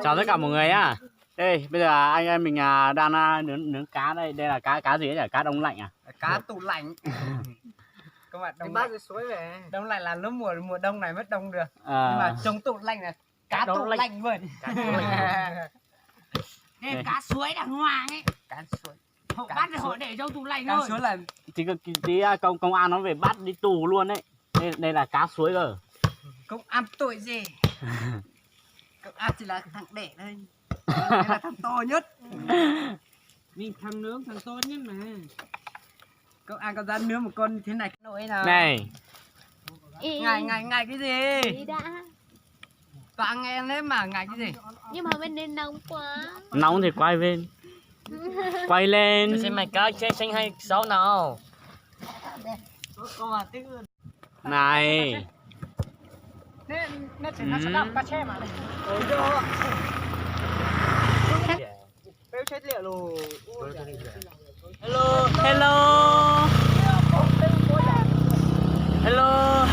Chào tất cả mọi người nhá. Ê, bây giờ anh em mình à, đang à, nướng, nướng cá đây. Đây là cá cá gì ấy nhỉ? Cá đông lạnh à? Cá tủ lạnh. Các bạn, đông lạnh, đông lạnh là lúc mùa mùa đông này mới đông được. Ờ. Nhưng mà trong tủ lạnh là cá tủ lạnh luôn. Cá tủ lạnh. Đây, cá suối đàng hoàng ấy. Cá suối. Họ bắt rồi họ để trong tủ lạnh thôi. Cá suối là tí, tí à, công công an nó về bắt đi tù luôn đấy. Đây, đây là cá suối cơ. Công an tội gì? Công an chỉ là thằng đẻ thôi. Đây là thằng to nhất. Mình thằng nướng thằng to nhất mà. Công an có dám nướng một con như thế này nổi nào. Này. Ê, ngại, ngại, ngại cái gì? Ý đã. Toàn nghe thế mà ngại cái gì? Nhưng mà bên đây nóng quá. Nóng thì quay bên. Quay lên. Cho xem mày có xe xanh hay xấu nào. Này. Hello. Hello. Hello.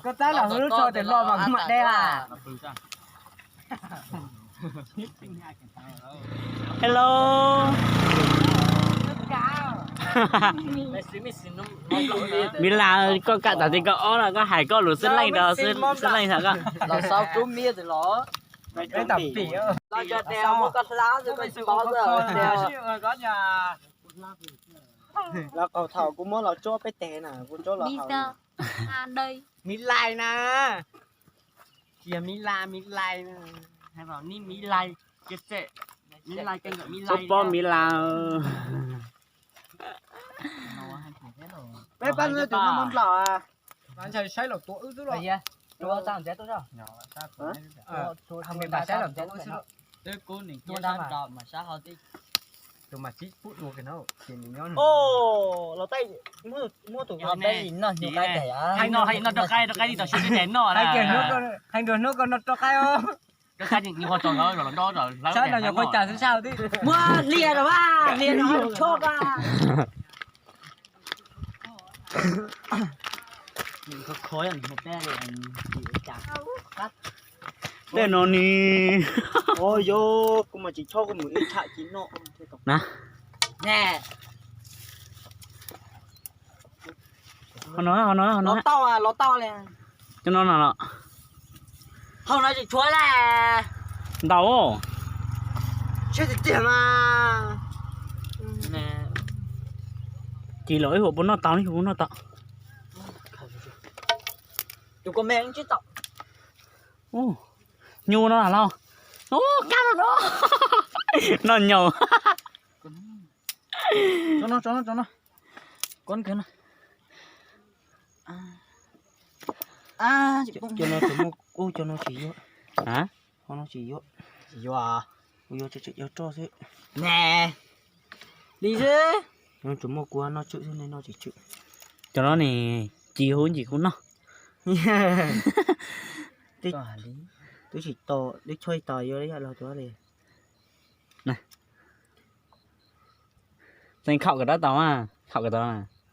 Koj tab lam hu lub tsho tias los mas kuv mam de a. Hello. Miv Las, koj kam tas ti koj ob no koj hais koj lus xib leej rau xib leej hais koj. Los qaug thaum kuv muab los tsuab peb teg na, kuv tsuab los haus. Miv Lais na. Cia Miv Las, Miv Lais na. Hais vào ni Miv Lais, cia tsem. Miv Lais, kênh của Miv Lais. Pob Miv Las. Peb pab tus no nplaum a. Ntshai saib los tua wb xwb los. Tua tau ntxiv tuaj. Hais mày saib los tua wb xwb los. Twb kub nws tua dab mas sab ho tib. Tus mas tib pub dua kiag no ces nws nyob. Los tej muab tus no noj nyuag qai. Hais no, hais no rau qai, rau qai li tam sim twb noj na. Hais nrog hnub ko no rau qai os. Rau qai nyuag qhuav tso hlawv los nrog hlawv. Sab no nyuag qhuav cas xwb sab tib. Muab hlias rau a, hlias rau tshob a. Tej no ni. Yog kuv mas tsis tshua, kuv mus ib tsham tsis noj. Na. Ho no, ho no, ho no. Los tau, los tau li. Cov no no los. Hauv no tsis tshuav li. Ntau. Siab tiag tiag mas. Ces los ib huam puas noj tau, ib huam puas noj tau. Tus kua me tsib tau. Nyuj no los. Ub, kab no no. Noj nyaum. Tso no, tso no, tso no. Kov kiag no. Cov no tsis muaj, ub, cov no tsis yuav. Ho no tsis yuav. Yuav. Kuv yuav tseem yuav roj xwb. Ne. Li xwb. Tsis muaj kuv noj tswm xwb, nej noj tsis tswm. Cov no ne, ci hub ntsis kuv noj. Twb tsis to, twb tshua tos yuav yam los tuav li. Txeev khaum kom dab tau, khaum kom tau.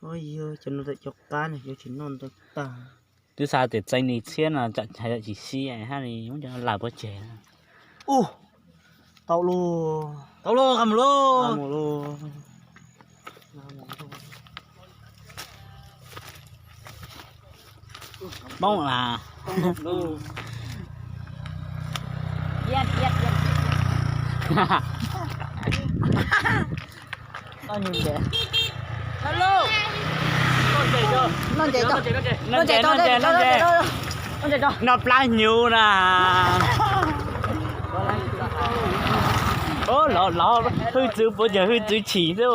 Yog cov no tawm cov qab ne, yuav tsis noj ntau tag. Twb xav tias txeev ni txhiab no tsam hais tias tsis siab hab li muab cov no lawm pov tseg. Ub, tau lauj, tau lauj, qab mus lauj. Poob las. Noj plab hnyuv na. Lov lov hwj txwv puav cas hwj txwv chim xwb.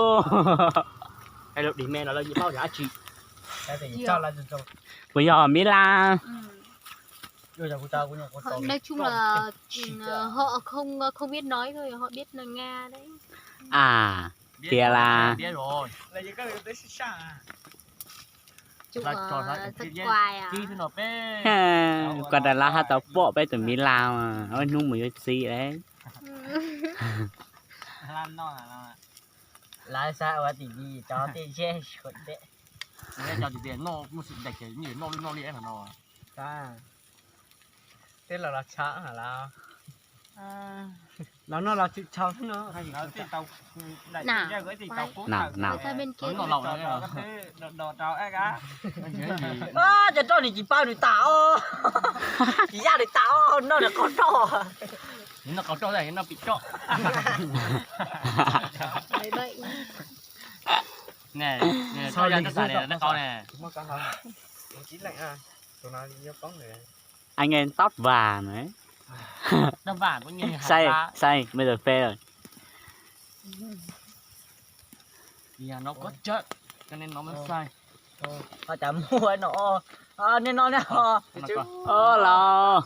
Puas yog Miv Las? Nói chung là, ừ, họ không, không biết nói thôi, họ biết là Nga đấy. À, tias là. Koj ras lab hab tau pom peb tus miv las, ob hnub mus yuav txiv lawm. Lawv xav ua tim yim cov tej zeb sua dej. Cov tim noj, noj li noj li no. Tej los los tshaj lawm. Los noj los tshwm tshau xwb no. Cov roj nws tsis paub nws tas os. Tsis yaj nws tas os, noj nws qaug roj. Noj qaug roj, noj pim roj. Txhob yaj txhob xav ne, qau ne. Anh em tóc vàng này. Xay, xay, bây giờ phê rồi. Ho cas muaj no, nej no ne ho. Ơ los.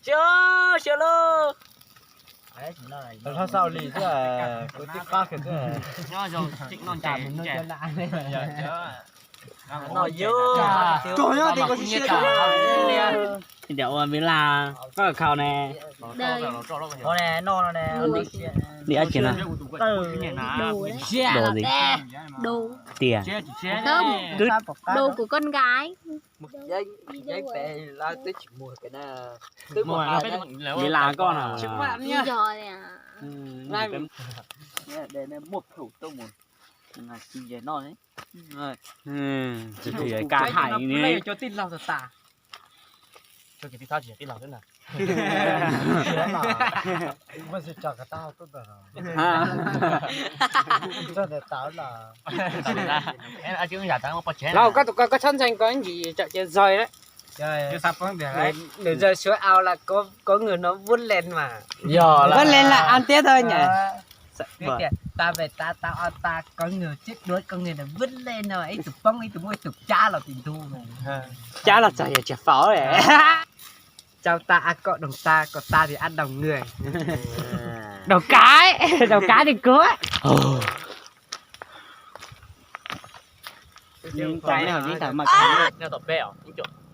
Siab, siab lauj. Tau hlob xaus li xwb, kuv tib qab kiag xwb. Nyob zoo, tseem noj ntses. Noj yus. Tsuas nyob tias koj siab siab. Ib tias ua Vila, koj khaus ne. Ua ne, noj no ne. Li dab tsi na? Đồ gì? Tias. Không, đồ của con gái. Yeeb pem lawv twb tsis muag pem na. Twb muag Vila koj na. Muaj plhum tuaj mus. Tsis yog noj. Tsis yog kav hais ni. Cov tij laug tas tas. Tij laug xwb na. Lauj, koj tus ko koj txhob ntseeg ko ntsis tsam ces zog lawm. Nws zog suav au las, có người nói Vân Lan mà. Vân Lan là ăn Tết thôi nhỉ? Tias ta về ta, tao ta có người chết đuối, có người là Vân Lan no, ib tug poob ib tug muaj ib tug cab los tim ntug. Cab los txog yog tsis faus. Chào ta, a, cộng đồng ta, còn ta thì ăn đồng người. Đồng cái, đồng cái thì cua. Nws tom peb os, nws caum,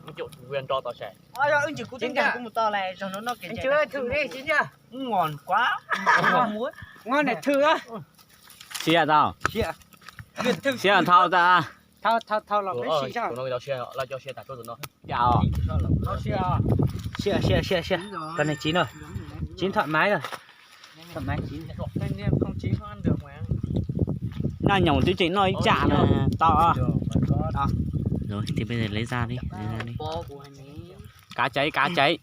nws caum ua nro tau sas. Ngon quá. Ngon ne, thử á. Siab tau. Siab tau tas. Thau, thau, thau los peb sim saib. Tus no tau siab, lawv cov siab tas tsuab tus no. Cas os. Siab, siab, siab, siab. Con này chín rồi. Chín thoải mái rồi. Thoải mái chín. Noj nyoos twb tseem noj ib tsam na, tau. Rồi thì bây giờ lấy ra đi, lấy ra đi. Cá cháy, cá cháy.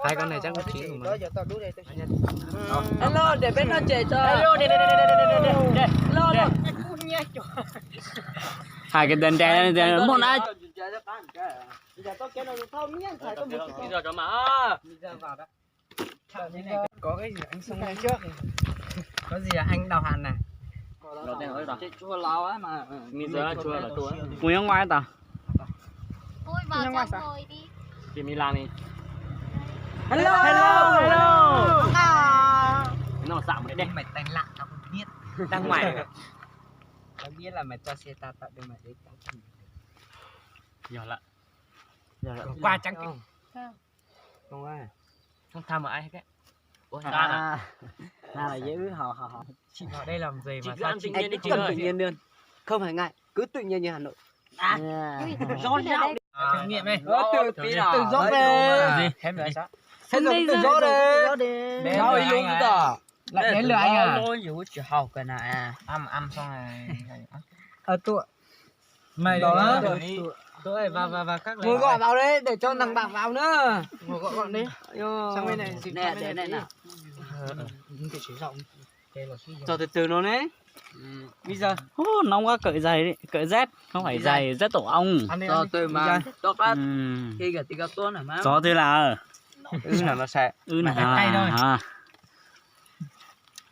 Hai con này chắc có chín rồi mà. Hello, để bếp nó chảy cho. Hello, hello, hello. Hai cái đèn đèn đèn mốt đã. Có cái gì anh xông lên trước. Có gì là anh đào hạt nè. Mus nyob ngoài tao. Ui, vào trong ngồi đi. Chị Mila này. Hello, hello, hello. Nó xạo một cái đen. Mày tay lạ tao không biết. Ra ngoài. Tao biết là mày cho xe tao, tao đưa mày đến tao. Giờ lạ. Giờ lạ. Qua trắng kìa. Không ai. Không tham mà ai hết. Ủa, sao à? Sao là dễ ước hò, hò, hò. Chị vào đây làm gì mà sao chị ăn tự nhiên đi chị ơi? Không phải ngại, cứ tự nhiên như Hà Nội. À. Ui, gió lạo. Kinh nghiệm đây. Tự tí nào. Tự rót về. Gì? Thế rồi sao? Thế rồi tự rót đi. Nói ý đúng tỏ. Lại đến lượt anh à? Lỗi gì cũng chỉ học cái này à. Ăn, ăn xong rồi. Ờ, tụi Mày đó. Tôi vào, vào, vào các. Ngồi gọi vào đấy, để cho thằng bạn vào nữa. Ngồi gọi bọn đi. Nè, để đây nè. Cho từ từ nó đấy. Bây giờ. Ú, nóng quá, cởi giày đi, cởi dép, không phải giày, dép tổ ong. Ăn đi, ăn đi. Cho tôi mà, cho các khi cả tí các tuôn hả má? Gió thế là. Ưn hả? Hả?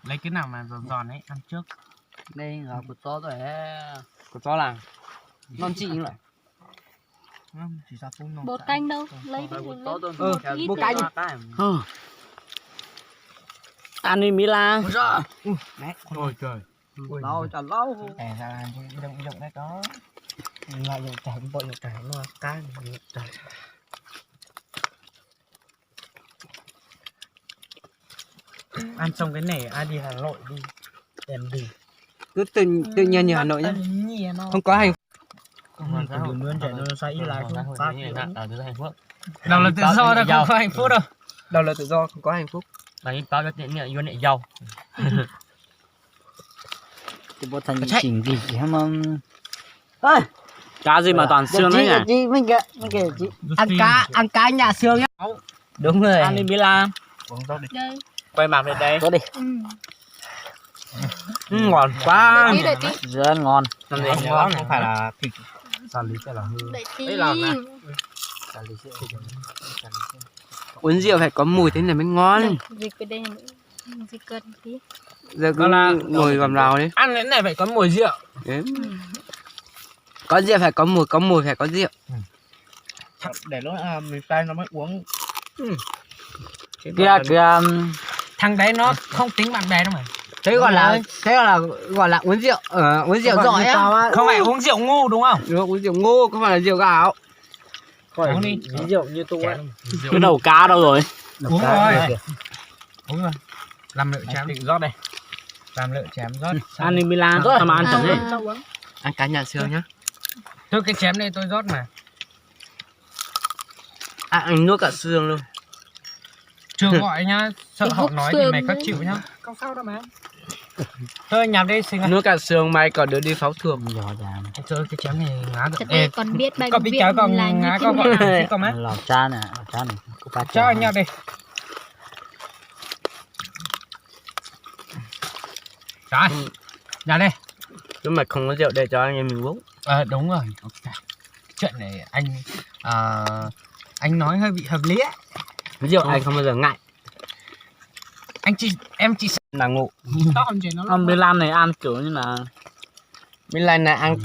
Lấy cái nào mà giòn giòn ấy ăn trước. Đây là củ táo rồi. Củ táo là ngon chị lắm. Bột canh đâu? Lấy cái bột canh. Ăn đi Mỹ Lan. Ăn xong cái này ai đi Hà Nội đi. Em đi. Cứ tự, tự nhiên như Hà Nội nhá. Không có hạnh phúc. Không có hạnh phúc. Độc lập tự do đâu không có hạnh phúc đâu. Độc lập tự do không có hạnh phúc. Bà đi báo cho tiện nghĩa vô nệ giàu. Cái bố thành chỉnh gì chứ mà. Ơi. Cá gì mà toàn xương đấy nhỉ? Ăn cá, ăn cá nhả xương nhá. Đúng rồi. Ăn đi Mỹ Lan. Quay mặt về đây. Có đi. Ừ. Ừ, ngon quá. Tí đợi tí. Rất ngon. Làm gì ngon, không phải là thịt. Sao lý sẽ là hư. Đợi tí. Sao lý sẽ. Uống rượu phải có mùi thế này mới ngon. Đợi, dịch cái đây. Giờ cứ ngồi gặm rau đi. Ăn cái này phải có mùi rượu. Có rượu phải có mùi, có mùi phải có rượu. Để nó, à, mình pha nó mới uống. Kìa, kìa. Thằng đấy nó không tính bạn bè đâu mà. Thế gọi là, thế là gọi là uống rượu, ờ, uống rượu giỏi á. Không phải uống rượu ngu đúng không? Đúng, uống rượu ngu, không phải là rượu gạo. Uống đi. Ví dụ như tôi á. Cái đầu cá đâu rồi? Uống rồi. Uống rồi. Làm lượt chém. Rót đây. Làm lượt chém rót. Ăn đi Milan rót mà ăn chậm đi. Ăn cá nhả xương nhá. Thôi cái chém này tôi rót mà. À, anh nuốt cả xương luôn. Chưa gọi nhá, sợ họ nói thì mày khó chịu nhá. Không sao đâu mà. Thôi nhặt đi xin. Nuốt cả xương mày còn được đi phẫu thuật. Rồi, cái chém này ngán rồi. Ê, còn biết bài còn biết cháo còn ngán con gọi thằng xin con má. Lò cá nè, lò cá này. Cho anh nhặt đi. Rồi, nhặt đi. Chúng mày không có rượu để cho anh em mình uống. Ờ, đúng rồi. Chuyện này anh, ờ, anh nói hơi bị hợp lý ấy. Rượu anh không bao giờ ngại. Anh chỉ, em chỉ là ngộ. Ăn Milan này ăn kiểu như là Milan này ăn,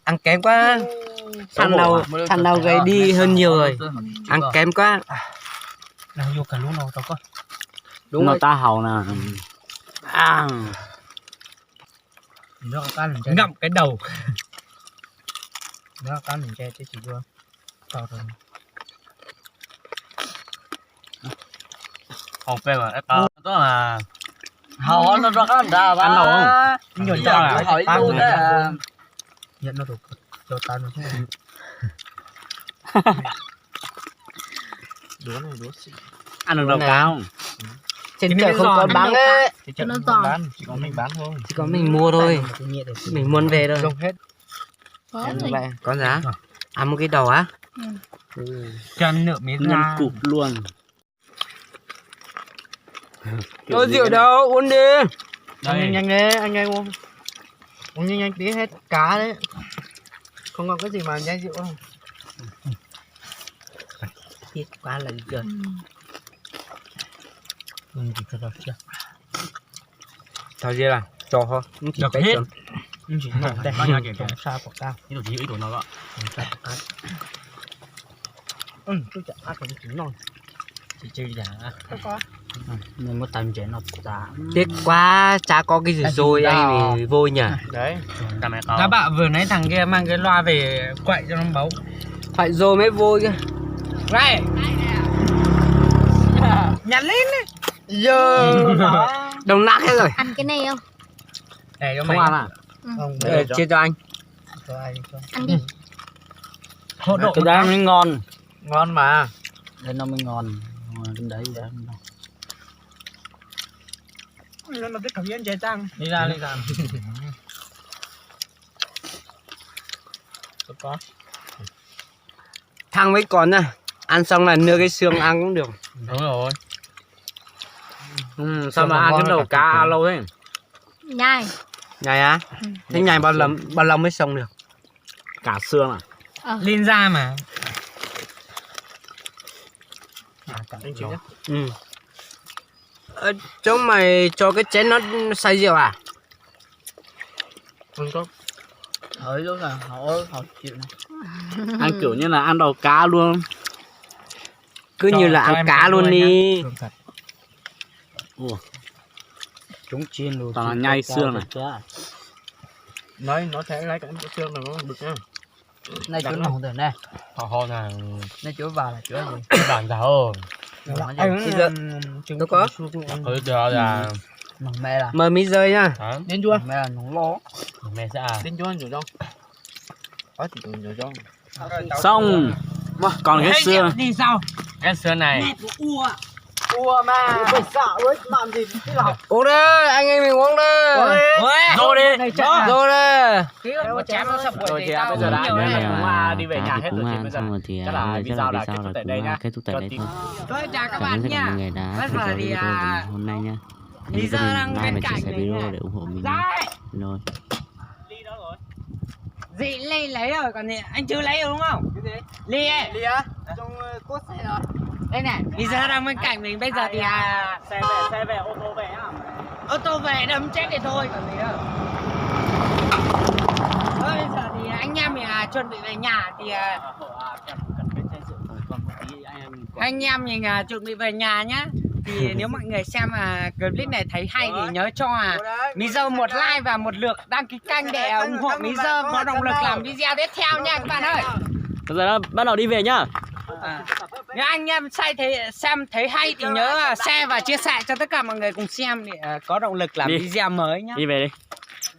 ăn kém quá. Thằng nào, thằng nào gầy đi hơn nhiều rồi. Ăn kém quá. Nào vô cả lũ nào tao coi. Đúng rồi. Nó ta hầu nè. À. Ngậm cái đầu. Nó có mình che chứ chị vô. Tao rồi. Hầu pe mà, tao, tao là hầu nó rau qab nrad. Ăn đâu không? Nhiều chọn là hỏi tao luôn đấy. Nhận nó rồi cho tao nó. Đũa này, đũa xịn. Ăn được đầu cá không? Trên chợ không có bán đấy. Trên chợ không có bán, chỉ có mình bán thôi. Chỉ có mình mua thôi. Mình mua về thôi. Rông hết. Có gì? Có giá? À, mua cái đầu á? Ừ. Cho ăn nửa miếng. Ngâm cụp luôn. Có rượu đâu, uống đi. Đây. Ăn nhanh nhanh đi, anh em uống. Uống nhanh nhanh tí hết cá đấy. Không còn cái gì mà nhai rượu đâu. Hết cá là được rồi. Ừ. Tao dê là cho thôi, cũng chỉ peb tấm. Không sao, bọc tao. Không sao, bọc tao. Này mua tao rẻ nó ta. Chết quá, chả có cái gì rồi anh thì vô nhỉ. Đấy. Các bạn vừa nãy thằng kia mang cái loa về quậy cho nó bấu. Phải rồi mới vô chứ. Này. Nhặt lên đi. Giờ. Đồng nát hết rồi. Ăn cái này không? Này, cho mày. Không ăn à? Ừ. Ờ, chia cho anh. Cho anh, cho. Ăn đi. Hột đậu cái đấy mới ngon. Ngon mà. Đây nó mới ngon. Cái đấy. Nó, nó cái khẩu yên chế tăng. Đi ra, đi ra. Có. Thăng với con nè. Ăn xong là nưa cái xương ăn cũng được. Đúng rồi. Ừ, sao mà ăn cái đầu cá lâu thế? Nhai. Nhai á? Ừ. Thế nhai bao lâu, bao lâu mới xong được? Cả xương à? Ờ. Linh ra mà. À, cả xương. Ừ. Ơ, chúng mày cho cái chén nó xay rượu à? Không có. Ở lúc là họ, họ chịu nè. Ăn kiểu như là ăn đầu cá luôn. Cứ như là ăn cá luôn đi. Ui, toàn là nhai xương này. Nói, nói thế lấy cái xương này nó được nha. Nay chuối nồng rồi nè. Ho ho nè. Nay chuối vàng là chuối gì? Vàng già hô. Bây giờ tôi có. Mời Mỹ Rơi nha. Hả? Đến chuối. Mời Mỹ Rơi nha. Hả? Mời Mỹ Rơi sao à? Đến chuối nhiều không? Có thì nhiều không? Xong. Còn cái xương. Cái xương này. Ua mà. Ua mà. Ua mà. Uống đi, anh em mình uống đi. Ôi. Vô đi. Vô đi. Rồi thì bây giờ đã, chúng ta cũng, à, đi về nhà hết rồi thì bây giờ chắc là video là kết thúc tại đây nhá. Rồi chào các bạn nha. Cảm ơn các bạn đã theo dõi video của mình. Nếu như các bạn thấy video này hay thì hãy like, share, subscribe và ủng hộ mình. Rồi chào các bạn nha. Cảm ơn tất cả mọi người đã theo dõi video của mình hôm nay nha. Đừng quên like và chia sẻ video để ủng hộ mình nha. Rồi. Dị Ly lấy rồi còn thì anh chưa lấy đúng không? Cái gì? Ly ấy. Ly á? Trong, ờ, cốp xe rồi. Đây này, bây giờ đang bên cạnh mình, bây giờ thì, à, xe về, xe về, ô tô về nhá. Ô tô về đâm chết thì thôi còn gì nữa. Thôi bây giờ thì anh em mình, à, chuẩn bị về nhà thì, à, anh em mình, à, chuẩn bị về nhà nhá. Thì nếu mọi người xem, à, clip này thấy hay thì nhớ cho, à, Mỹ Dâu một like và một lượt đăng ký kênh để ủng hộ Mỹ Dâu có động lực làm video tiếp theo nha các bạn ơi. Bây giờ bắt đầu đi về nhá. À, nếu anh em xem thấy, xem thấy hay thì nhớ, à, share và chia sẻ cho tất cả mọi người cùng xem để, à, có động lực làm video mới nhá. Đi về đi.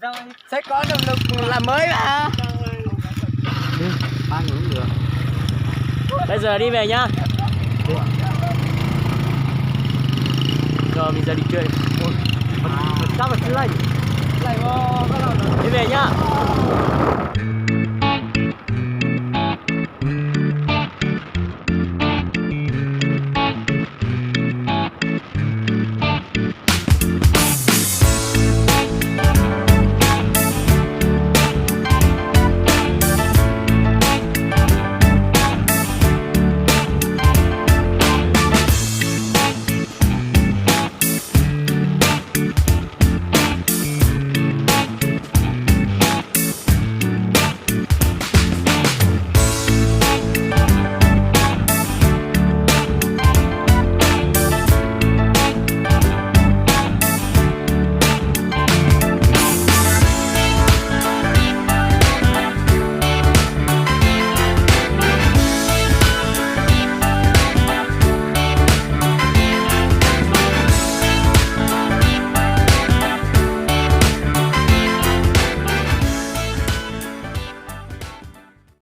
Rồi. Sẽ có động lực làm mới mà. Bây giờ đi về nhá. Rồi bây giờ đi chơi. Ôi, sao mà chưa lạnh? Đi về nhá.